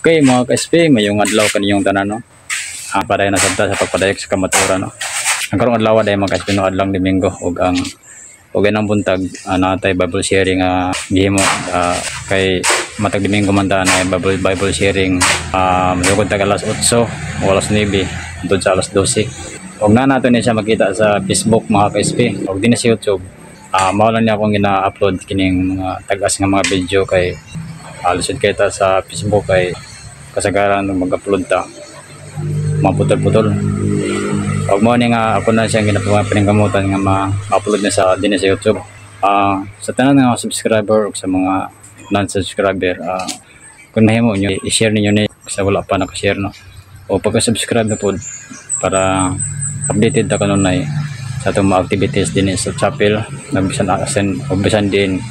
Okay mga ka-SP, mayong adlaw kaniyong tanan, no. Padayon na sad ta sa pagpadayag sa kamatuoran, no. Ang karong adlaw dahil mga ka-SP, no, adlawng Domingo ug ang ug inang buntag natay Bible sharing gihimo kay matag Domingo man ta na Bible sharing, sugod tag alas 8 o alas 9 hangtod sa alas 12. Ug na nato ni siya makita sa Facebook mga ka-SP ug dinhi sa YouTube. Mao lang niya akong gina-upload kining mga tag-as nga mga video kay lisod kay ta sa Facebook kay kasagaran mag-upload ta maputol-putol. Ug mao ni nga ako na siyang ginapaningkamutan nga ma-upload na sa dinhi sa YouTube. Sa tanan nga subscriber ug sa mga non-subscriber, kung mahimo niyo i-share ninyo ni sa wala pa naka-share, no, o pagka-subscribe na pod para updated ta kanunay sa atong mga activities dinhi sa chapel na bisan asen o bisan din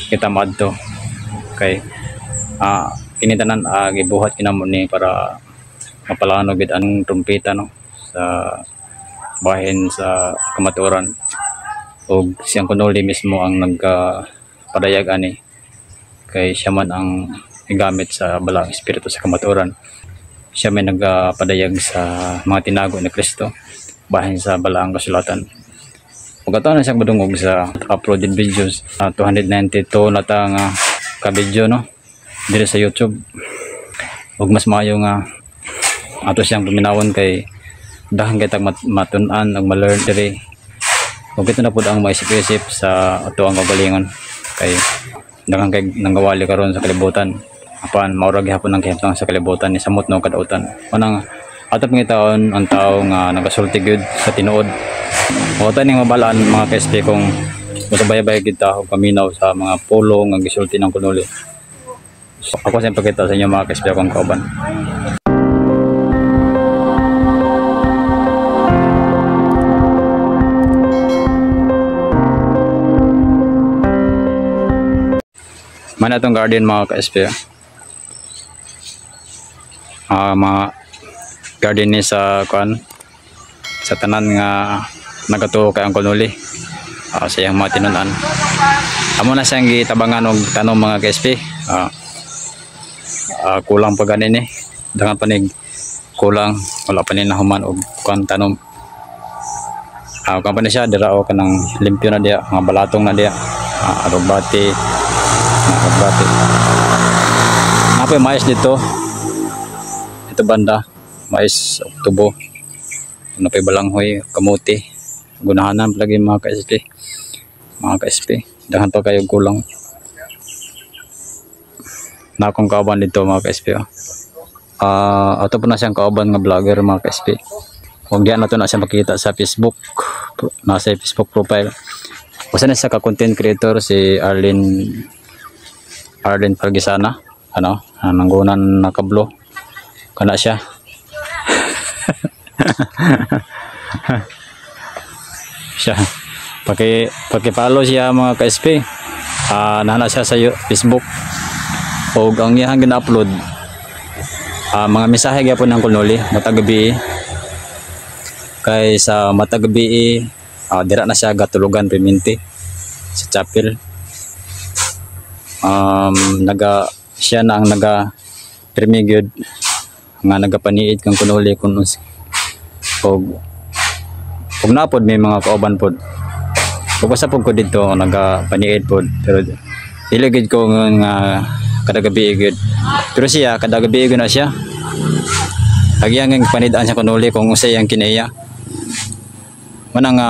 kita maadto kay kini tanan gibuhat kinamo ni para mapalano gid ang trumpeta, no, sa bahin sa kamatuoran og siyang kunuli mismo ang nagpadayag ani kay siya man ang gigamit sa Balaang Espiritu sa kamatuoran. Siya may nagpadayag sa mga tinago ni Kristo bahin sa Balaang Kasulatan. Ug ato na siyang madungog sa uploaded videos, 292 na ta nga ka video, no, diri sa YouTube. Ug mas maayo nga ato siyang paminawon kay daghan kay tag matun-an ug ma-learn diri. Ug ito na pud ang maisip-isip sa ato ang kaugalingon kay daghan kay nanggawali karon sa kalibutan, apan mao ra gihapon ang kahimtang sa kalibutan ni samot no kadautan. Manang ato pangitaon ang tawo nga nagasulti gyud sa tinuod. O ta ning mabalaan mga ka-SP kung mosabay-bay gid ta og paminaw sa mga pulong nga gisulti ng kunuli. So, ako siyang pakita sa inyo mga ka-SP akong kauban. Mana itong garden mga ka-SP. Mga garden ni sa kuan sa tanan nga nagatuo kay ang kunuli sa iyang mga tinun-an. Amo na siyang gitabangan og tanom mga ka-SP. Kulang pa gani ni, daghan pa nig kulang, wala pa ni nahuman og kuan tanom. Kuan pa ni siya dira o kanang limpyo na diya, mga balatong na diya, arugbati, arugbati. Napoy mais dito. Ito banda, mais tubo. Napay balanghoy, kamuti. Gunahanan palagi mga ka-SP. Mga ka-SP, daghan pa kayo kulang. Na akong kauban dito mga ka-SP. Ato po na siyang kauban nga vlogger mga ka-SP. Huwag diyan nato na siya makita sa Facebook, nasa Facebook profile. Usa na siya ka content creator si Arlene Palgisana, ano, nanggunan nakablo kana siya. Siya paki-follow siya mga ka-SP. Nana siya sa Facebook og ang iyang gina-upload mga mensahe gyapon ng kunuli matag gabi kay sa matag gabi dira na siya gatulugan perminti sa chapel. Naga siya na ang naga pirmi gyud nga nagapaniid kang kunuli kun og napod may mga kauban pod. Ug basta pod ko didto nagapaniid pod, pero dili gid ko nga kada gabi gid. Pero siya kada gabi gid na siya. Agyang ang panid-an siya kunuli kung unsay ang kinaiya. Mana nga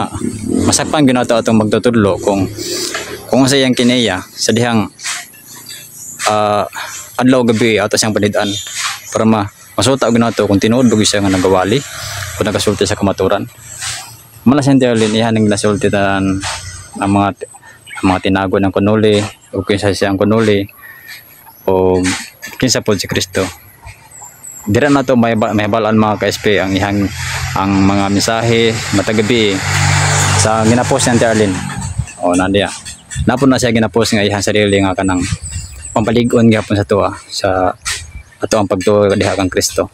masakpan gyud nato atong magtutudlo kung unsay ang kinaiya sa dihang adlaw gabi ato siyang panid-an para masuta gyud nato kung tinuod ba siya nga nagawali o nagasulti sa kamaturan. Mala siya Arlene, iyan ang nasulti tanan ang mga tinago ng kunuli o kinsa siya ang kunuli o kinsa pod si Kristo. Dira na to may balaan mga ka-SP ang ihang ang mga mensahe matag gabi sa ginapost ni Arlene. O nandiya. Napon na siya ginapost nga ihang sarili nga kanang pampalig-on gyapon sa tuwa sa ato ang pagtuo diha kang Kristo.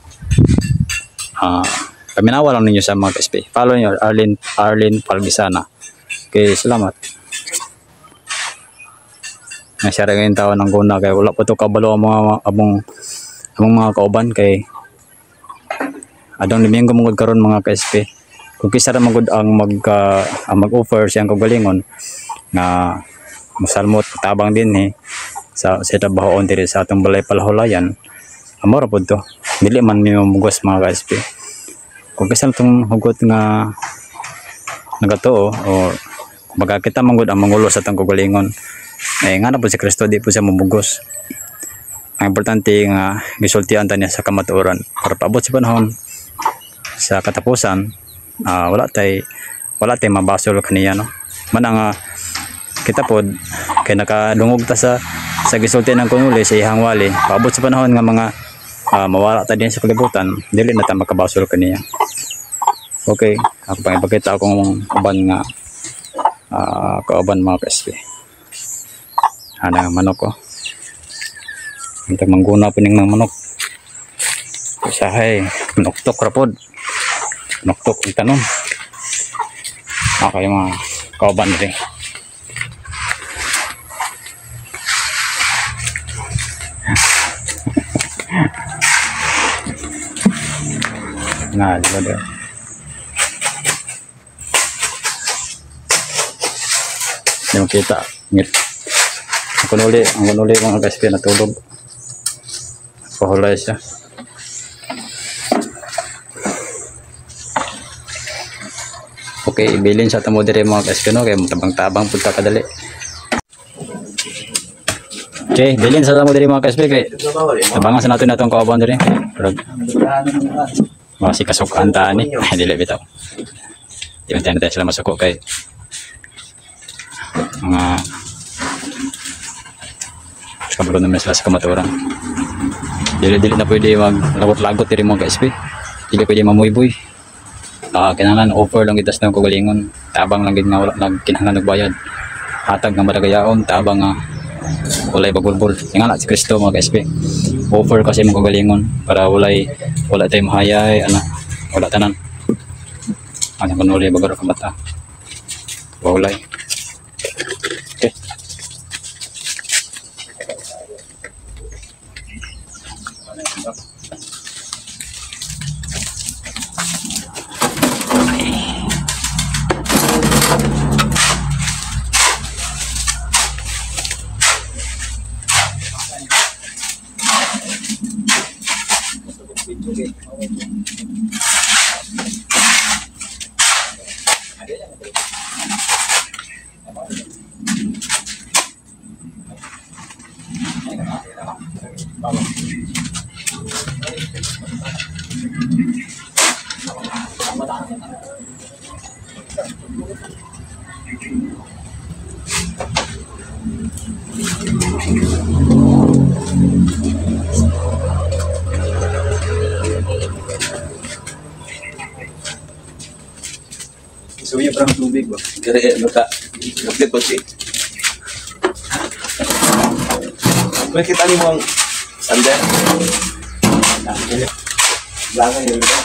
Paminawa lang ninyo sa mga ka-SP. Follow niyo Arlene Palgisana. Okay, salamat. Nga siya rin ngayon tao ng guna kaya wala pa to kabalo ang mga among Among mga kauban kay adong Domingo mangod karon mga ka-SP. Kung kinsa ra mangod ang mag-offer siyang kaugalingon nga mosalmot tabang dinhi sa trabahoon diri sa atong balay palahulayan, amo ra pud to. Dili man mi mamugos mga ka-SP. Kung kinsa tong hugot nga nagatuo o kumbaga kita manggod ang mangulo sa atong kaugalingon, eh nga na po si Kristo, di po siya mamugos. Ang importante nga gisultian ta niya sa kamatuoran para paabot sa panahon sa katapusan, wala tay mabasol kaniya, no. Mana nga kita pod kay nakadungog ta sa gisulti ng kunuli sa iyang wali, paabot sa panahon nga mga mawala ta din sa kalibutan, dili na ta makabasol kaniya. Okay, ako pang ipakita akong uban nga kauban mga ka-SP. Ana manok ko. Antag mangguna po ning mga manok. Usahay, manoktok ra pod. Manoktok ang tanom. Okay mga kauban diri. Na, di ba daw? Hindi makita. Ngit. Ang kunuli mga ka-SP natulog. Pahulay siya. Okay, ibilin sa tamo dire mga ka-SP, no? Kaya tabang-tabang punta kadali. Okay, bilin sa tamo dire mga ka-SP kay tabangan sa natin atong kauban dire. Mga sikasukan ta ni. Dili bitaw. Di man tayo sila masuko kay mga kabalo naman sila sa kamatuoran. Dili na pwede maglagot-lagot diri mga ka-SP. Dili pwede mamuyboy. Kinahanglan offer lang kita sa kaugalingon. Tabang lang gid nga wala nagkinahanglan og bayad. Hatag nga madagayaon, tabang nga walay bagulbol. Nga si Kristo mga ka-SP. Offer kasi imong kaugalingon para wala tay mahayay ana, wala tanan. Ana kun walay bagaro ka mata. Walay. Okay. Suya parang tubig ba? Kaya maka kapit ko si. May kita ni mo ang sandal. Langan yun ba?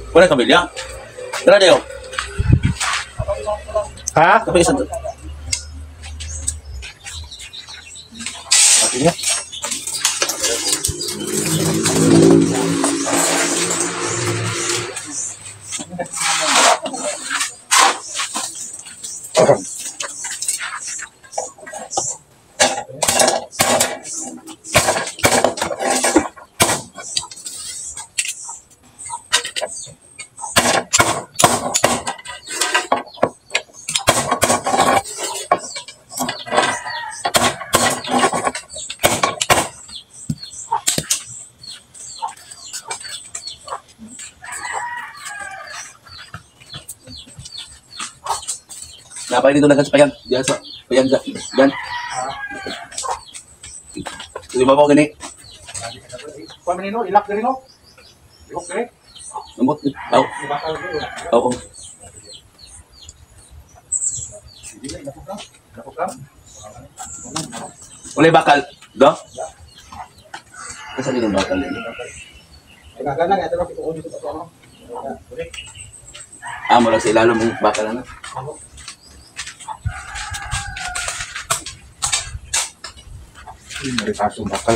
Wala kabilya. Tara deo. Ha? Kapag isa to. Sige. Napay dito lang sa payag. Diyan sa payag. Diyan. Di ba po gani? Kuha mo nino, ilak diri no. Ilak diri. Lambot. Aw. Ibakal diri. Oo. Dili na ka. Dako ka. Walay bakal. Do? Asa din ang bakal yun? Ay gagana nga ito ko dito sa ano. Ah, mula sa ilalim ng bakal na. Maritaso bakal.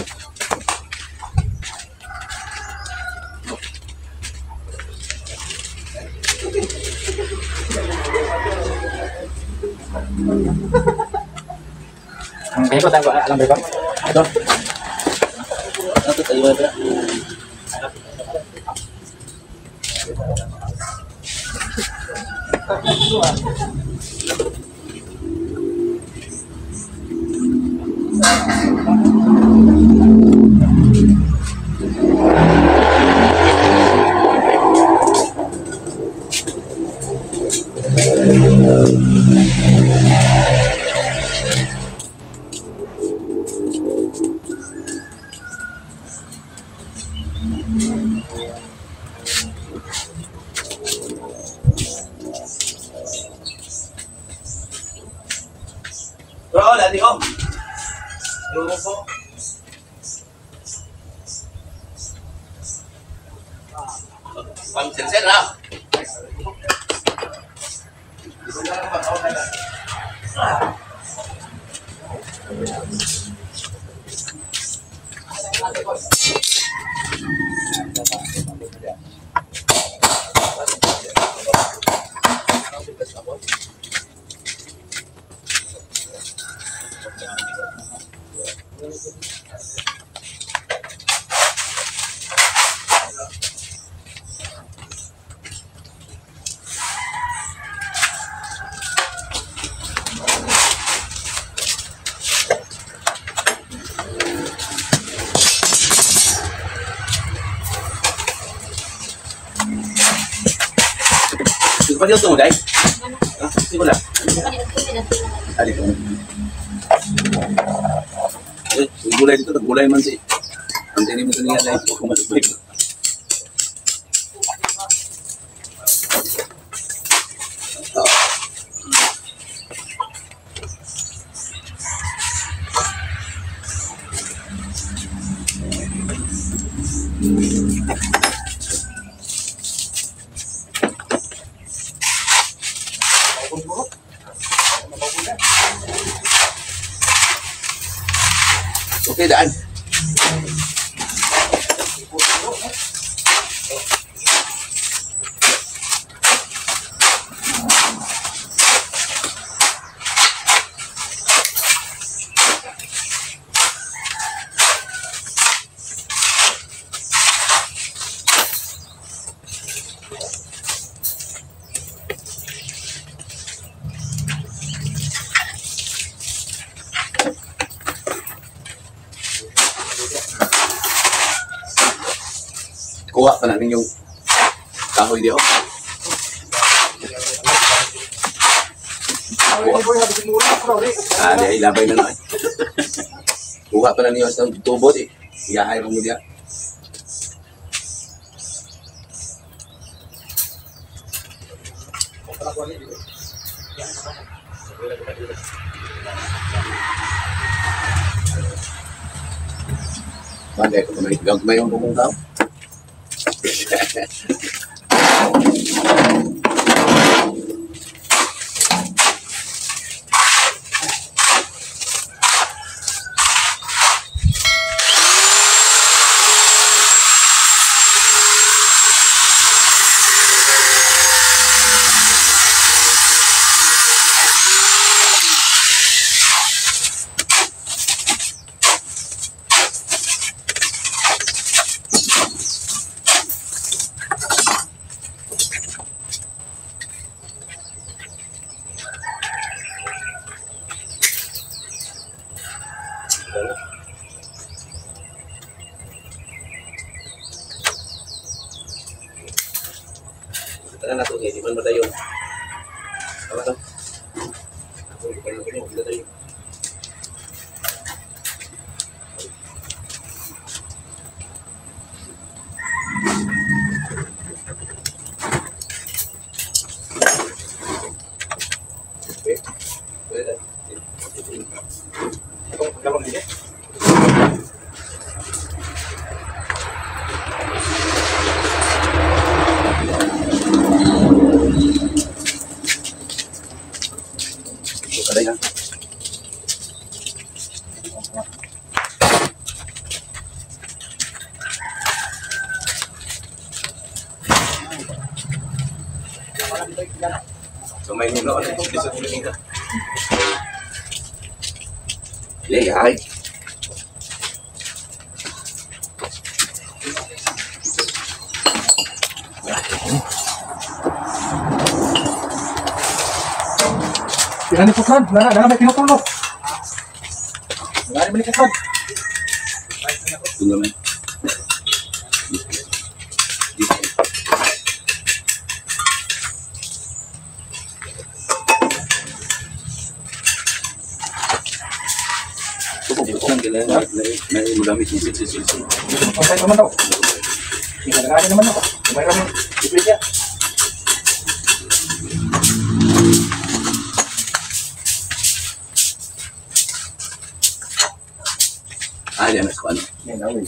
Ang kayo ba alam ba? Ito. Ito tayo ba? Bro, dali ko. Luro po. Pang sensen ha. Sige pa dito mo, dai. Ah, sige lang. Ali ko. Eh, gulay dito, gulay man si. Ang tini mo sa niya dai, ko masubay. Okay, daan. Kuha pa natin yung kahoy dito. Ah, di ay labay na na. Kuha pa na niyo sa tubod eh. Iyahay mo diya. Bagay ko may gagmay yung bukong tao. Tanan na to, di man madayon. Tama to. Ako, di pa na ko, madayon. Okay. Pwede na. Itong dalawang hindi. Ito ka rin, ha? So may nino ano sa tuloy ka. Lay ay. Pila ni Putran, wala na may pinutulog. Wala ni Putran. Tunggu man. May magamit ni sit sit sit. Pantay naman daw. Pinagani naman ako. May kami. Ibig niya. Ah, di anak ko ano. Yan, away.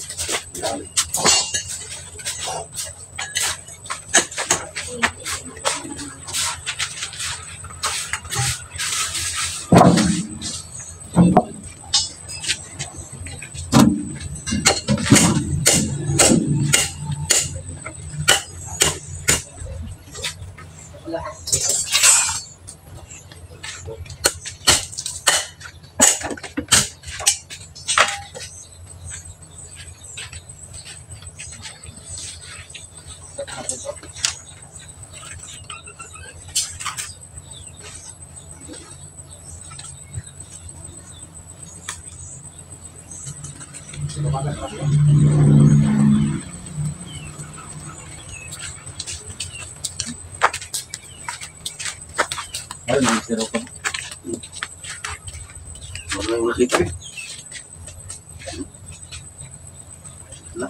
Ayun, may zero pa. Wala nang nakita eh. Wala.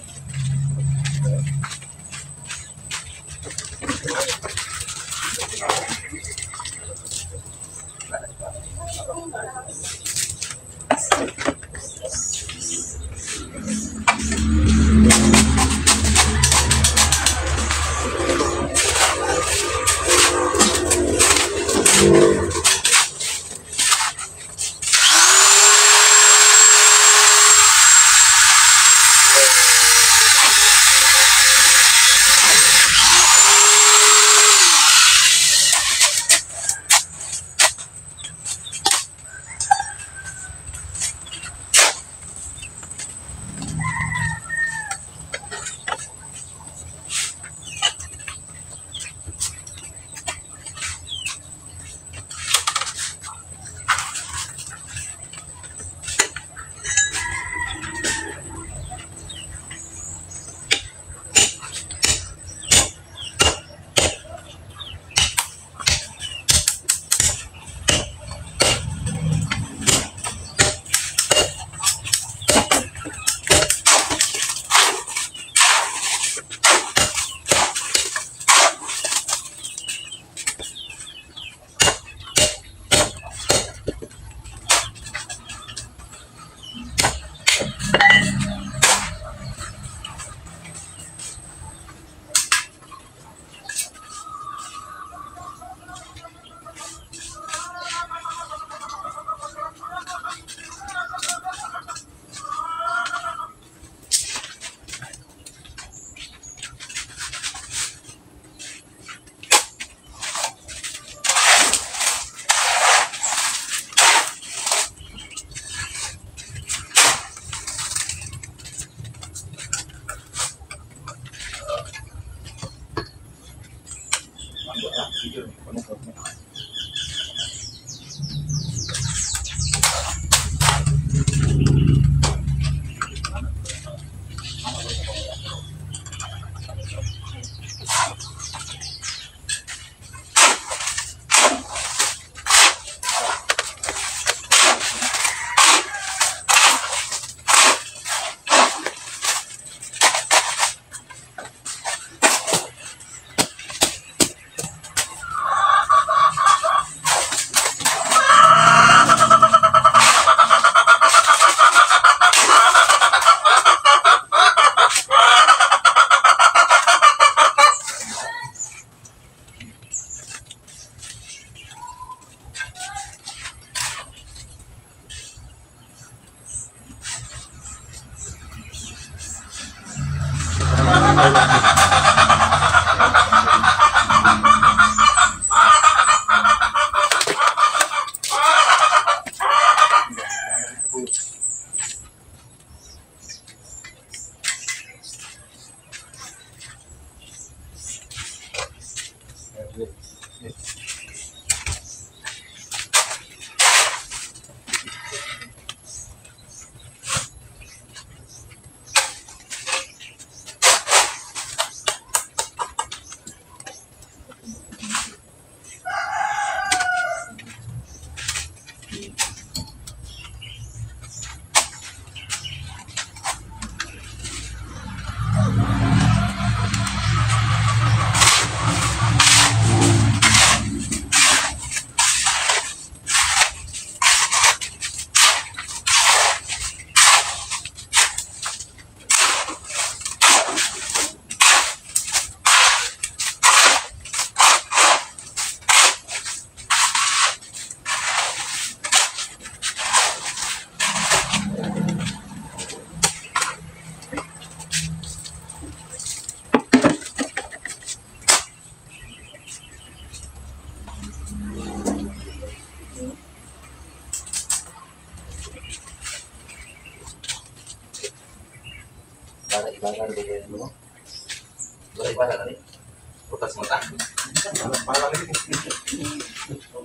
Butas mata.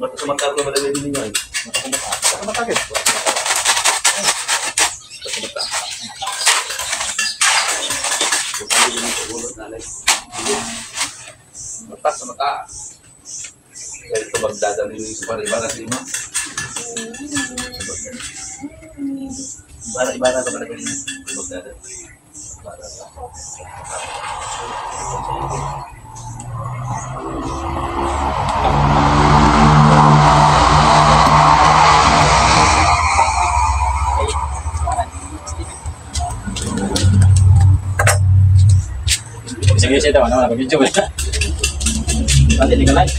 Batas mata ko ba ninyo ay? Mata mata. Batas mata. Batas mata. Kaya ito magdadala ninyo sa paribara sa imo. Ibara ka ba ninyo? Magdadala. Sige, sige, tama naman. Nag-video ba? Pati, hindi ka live.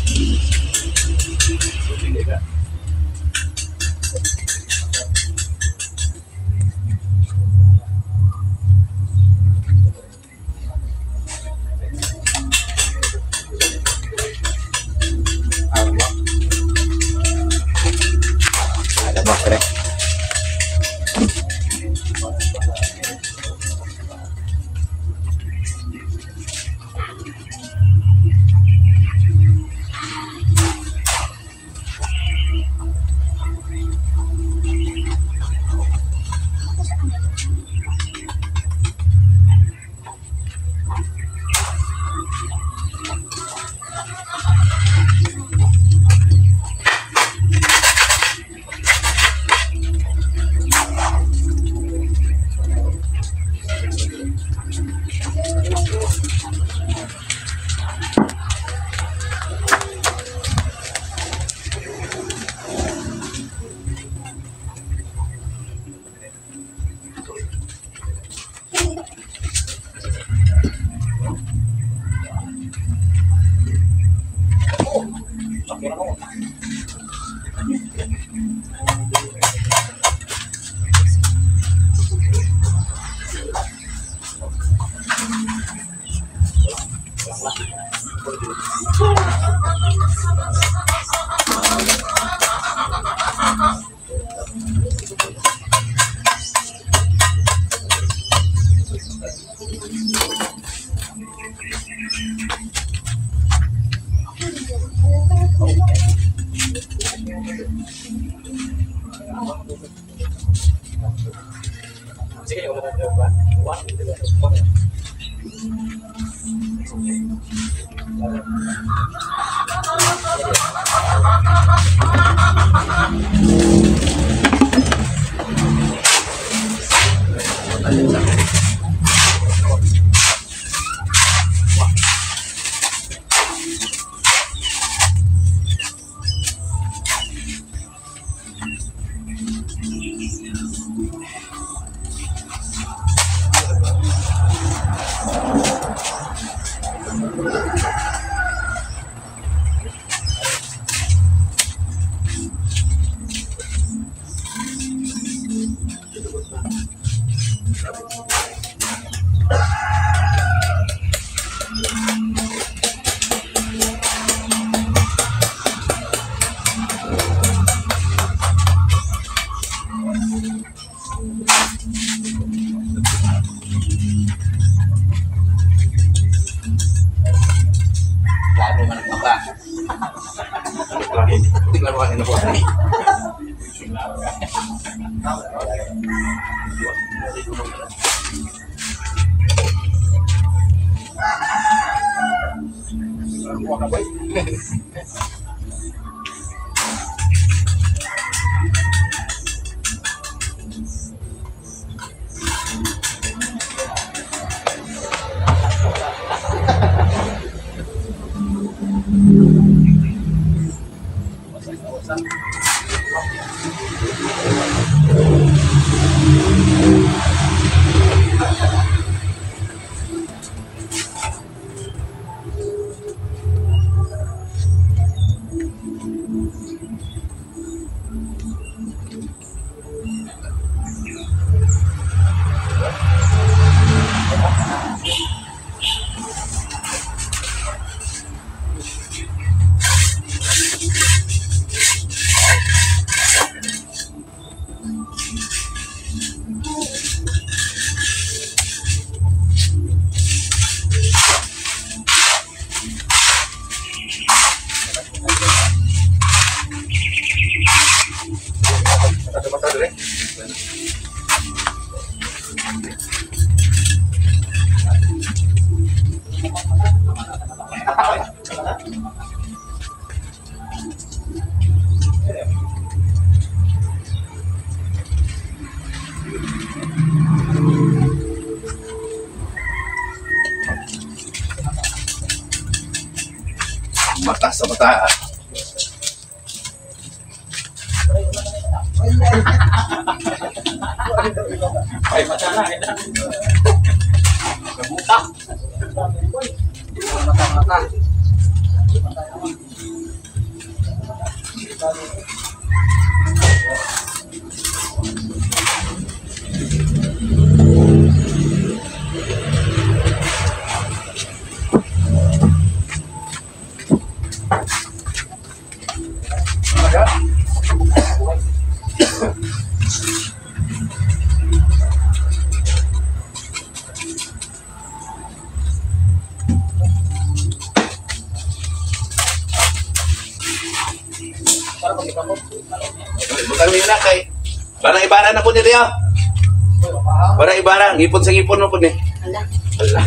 Ada ba, pre? Mata sa mata. Ay, mata na. Kabuta. Mata. Butang niyo na kay. Parang ibara na po ni Rio. Parang ibara, ngipon sa ngipon mo po ni. Ala. Ala.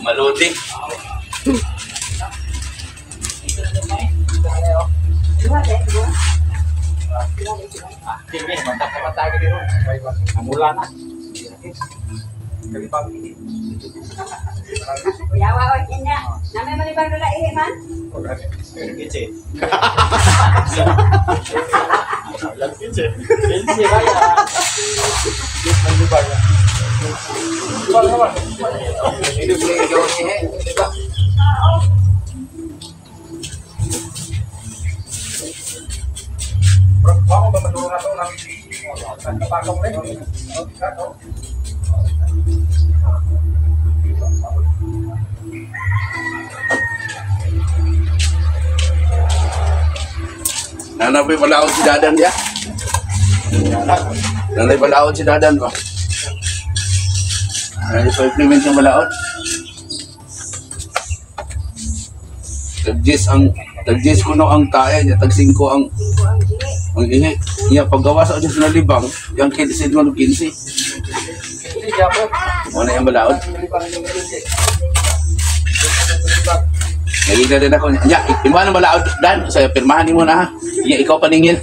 Malodi. Amula na. Yawa oy inya. Namay malibang dula ihi man. Kinse. Kinse. Kinse ba ya? Nanay balaod si Dadan ya. Nanay balaod si Dadan ba? Nanay pa implement yung balaod. Tagjis ang tagjis kuno ang tae niya, tag 5 ang Singko ang gihi. ang ihi. Niya paggawa sa Diyos na libang, yang 15 man 15. Mo na yung balaod. Nagigil din ako niya. Imo ang balaod dan sa pirmahan nimo na ha. Niya ikaw paningil.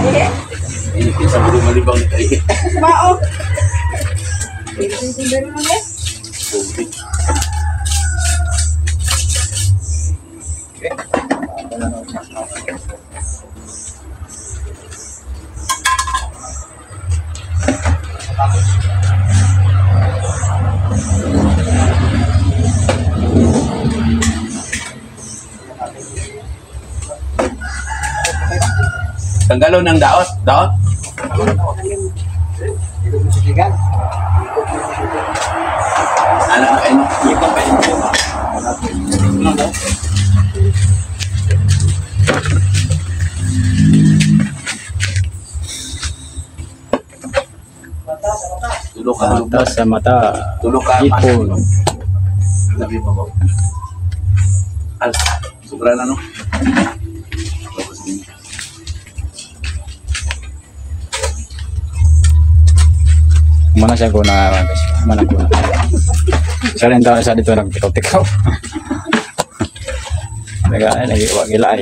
Ihi. Ini sa bulo malibang ni kay. Mao. Sindero man eh. Tubig. Tanggalon ng daot, daot. Ano kayo? Ipon pa ipon. Tulo ka. Mata sa mata. Tulo ka. Ipon. Labi pa ba? Al, sobra na, no? Tapos din. Mana siya ko na, guys. Mana ko na. Sa rin tao sa dito nagtikaw-tikaw. Naga ay nag-iwa gila ay.